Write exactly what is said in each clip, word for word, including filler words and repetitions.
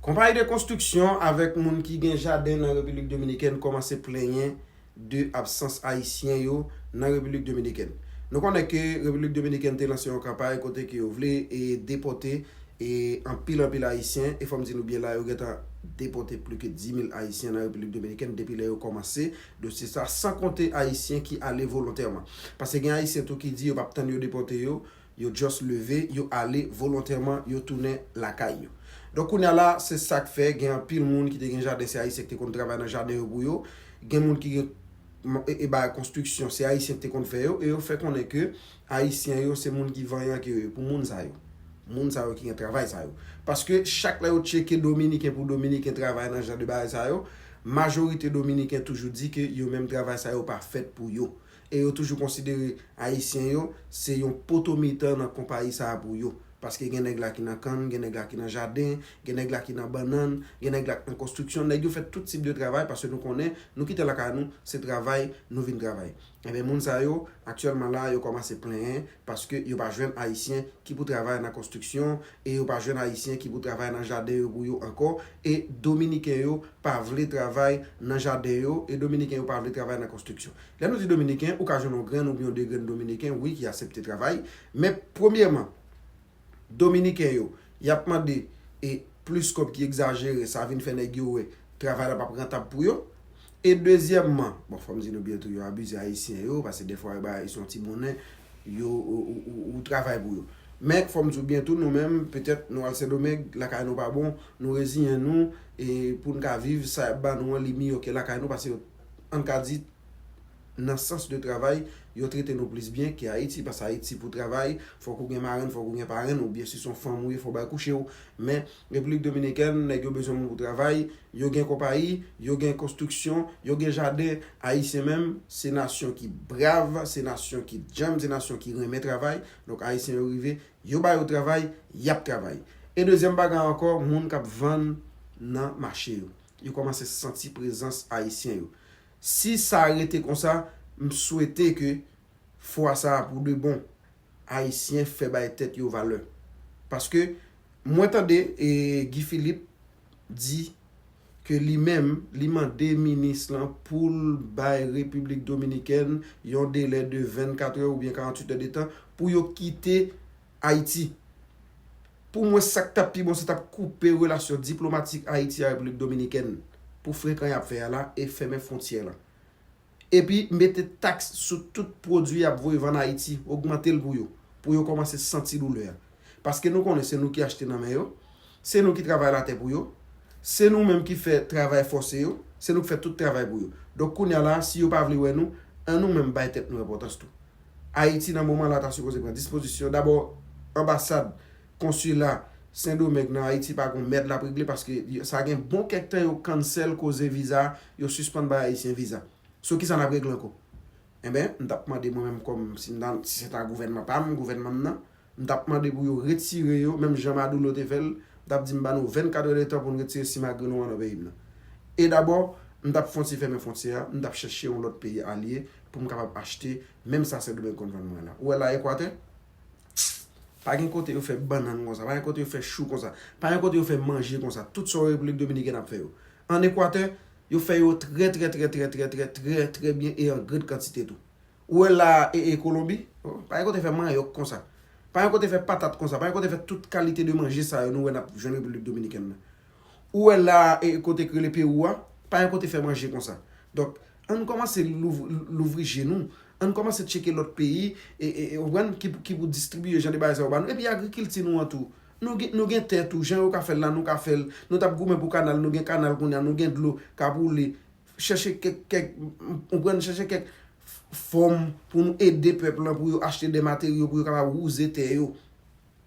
Konpayi de konstriksyon avèk moun ki gen jaden nan Repiblik Dominikèn kòmanse plenyen de absans Ayisyen yo nan Repiblik Dominikèn. Nou konnen ke Repiblik Dominikèn te lanse yon kanpay kote ke yo vle e depòte e anpil, anpil Ayisyen, e fò m di nou byen la, yo gentan depòte plis ke dis mil Ayisyen nan Repiblik Dominikèn depi lè yo kòmanse dosye sa, san konte Ayisyen ki ale volontèman. Paske gen Ayisyen tou ki di yo p ap tann yo depòte yo, yo just leve, yo ale volontèman, yo tounen lakay yo. Donk, kounye a la, se sa k fè gen anpil moun ki te gen jaden, se Ayisyen ki te konn travay nan jaden yo pou yo. Gen moun ki gen m- e, e bay konstriksyon, se Ayisyen ki te konn fè yo, e yo fè konnen ke Ayisyen yo, se moun ki vanyan ke yo ye pou moun sa yo. Moun sa yo ki gen travay sa yo. Paske chak lè yo tcheke Dominiken pou Dominiken travay nan jan de bagay sa yo, majorite Dominiken toujou di ke yo menm travay sa yo pa fèt pou yo. E yo toujou konsidere Ayisyen yo se yon poto mitan nan konpayi sa a pou yo. Paske gen nèg la ki nan kann, gen nèg la ki nan jaden, gen nèg la ki nan bannann, gen nèg la ki nan konstriksyon. Nèg yo fè tout tip de travay paske nou konnen, nou kite lakay nou, se travay nou vin travay. Ebyen, moun sa yo, aktyèlman la, yo kòmanse plenyen paske yo pa jwenn Ayisyen ki pou travay nan konstriksyon e yo pa jwenn Ayisyen ki pou travay nan jaden yo pou yo ankò. E Dominiken yo pa vle travay nan jaden yo e Dominiken yo pa vle travay nan konstriksyon. Lè nou di Dominiken, ou ka jwenn yon grenn oubyen yon de grenn Dominiken, wi, ki aksepte travay. Men, premyèman, Dominiken yo, y ap mande e plis kòb ki egzajere, sa vin fè nèg yo wè travay la p ap rantab pou yo. E dezyèmman, bon, fò m di nou byen tou, yo abize Ayisyen yo, paske dèfwa yo bay Ayisyen yon ti monnen, yo, ou, ou, ou, ou travay pou yo. Men, fò m di w byen tou, nou menm, petèt, nou al Sendomeng, lakay nou pa bon, nou reziyen nou, e pou n ka viv, sa y ap ba nou an, li miyò ke lakay nou, paske yo, ann ka di, nan sans de travay, yo trete nou plis byen ke Ayiti, paske Ayiti pou travay, fòk ou gen marenn, fòk ou gen parenn, oubyen si se yon fanm ou ye, fò w bay kouche w. Men, Repiblik Dominikèn, nèg yo bezwen moun pou travay, yo gen konpayi, yo gen konstriksyon, yo gen jaden. Ayisyen menm, se nasyon ki brav, se nasyon ki djanm, se nasyon ki renmen travay. Donk, Ayisyen yo rive, yo ba yo travay, y ap travay. E dezyèm bagay ankò, moun k ap vann nan mache yo. Yo kòmanse santi prezans Ayisyen yo. Si sa rete konsa, m swete ke fwa sa a pou de bon, Ayisyen fè bay tèt yo valè. Paske mwen tande e Guy Philippe di ke li menm, li mande minis lan pou l bay Repiblik Dominikèn yon delè de vennkat è oubyen karanntuit è de tan pou yo kite Ayiti. Pou mwen, sa k t ap pi bon, se t ap koupe relasyon diplomatik Ayiti ak Repiblik Dominikèn pou frekan y ap fè a la e fèmen fwontyè lan. Epi mete taks sou tout pwodui y ap voye vann Ayiti, ogmante l pou yo, pou yo kòmanse santi doulè a. Paske nou konnen se nou ki achte nan men yo, se nou ki travay latè pou yo, se nou menm ki fè travay fòse yo, se nou ki fè tout travay pou yo. Donk, kounye a la, si yo pa vle wè nou, an nou menm bay tèt nou enpòtans tou. Ayiti, nan moman la, ta sipoze pran dispozisyon. Dabò, anbasad, konsila Sendomeng nan Ayiti pa gon mèd l ap regle, paske sa gen bon kèk tan yo cancel koze viza, yo sispann bay Ayisyen viza. So, kisa n ap regle ankò? Enben, m t ap mande mwen menm kòm si m nan, si se ta gouvènman pa m, gouvènman m nan, m t ap mande pou yo retire yo, menm jan Maduro te fè l, m t ap di m ba nou vennkat è de tan pou n retire simagri nou an nan peyi m nan. E dabò, m t ap fè yon ti fèmen fwontyè a, m t ap chèche yon lòt peyi alye pou m kapab achte menm sa Sendomeng konn vann mwen la. Ou wè la Ekwatè? Pa gen kote yo fè bannann konsa, pa gen kote yo fè chou konsa, pa gen kote yo fè manje konsa. Tout sa Repiblik Dominikèn ap fè yo. An Ekwatè, yo fè yo trè, trè, trè, trè, trè, trè, trè, trè byen e an grand kantite tou. Ou wè la e, e Kolonbi, oh, pa gen kote fè manyòk konsa. Pa gen kote fè patat konsa, pa gen kote fè tout kalite de manje sa yo nou wè n ap jwenn Repiblik Dominikèn nan. Ou wè la e, e kote k rele Pewou a, pa gen kote fè manje konsa. Donk, ann kòmanse louv- louvri je nou, ann kòmanse tcheke lòt peyi, e, e, e, ou konprann, ki, ki pou distribiye jan de bagay sa yo ba nou. Epi agrikilti nou an tou, nou gen, nou gen tè tou, jan yo ka fè l la, nou ka fè l. Nou t ap goumen pou kanal, nou gen kanal kounye a, nou gen dlo k ap woule. Chèche kèk, kèk, ou konprann, chèche kèk fòm pou nou ede pèp lan, pou yo achte de materyo, pou yo kapab wouze tè yo.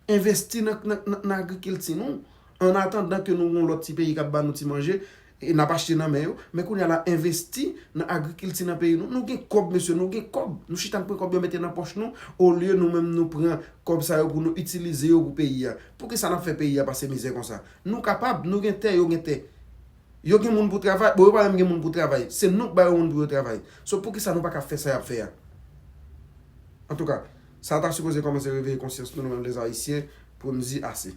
Envesti nan, nan, nan, nan agrikilti nou. An atandan ke nou gen lòt ti peyi k ap ba nou ti manje, e n ap achte nan men yo, men kounye a la, envesti nan agrikilti nan peyi nou. Nou gen kòb, mesye, nou gen kòb. Nou chita, n pran kòb yo mete nan pòch nou, olye nou menm nou pran kòb sa yo pou nou itilize yo pou peyi a. Poukisa n ap fè peyi a pase mizè konsa? Nou kapab, nou gen tè, yo gen tè. Yo gen moun pou travay, bon, yo pa menm gen moun pou travay. Se nou k ba yo moun pou yo travay. So, poukisa nou pa ka fè sa y ap fè a? Antouka, sa ta sipoze kòmanse reveye konsyans nou, nou menm lèzayisyen, pou n di ase.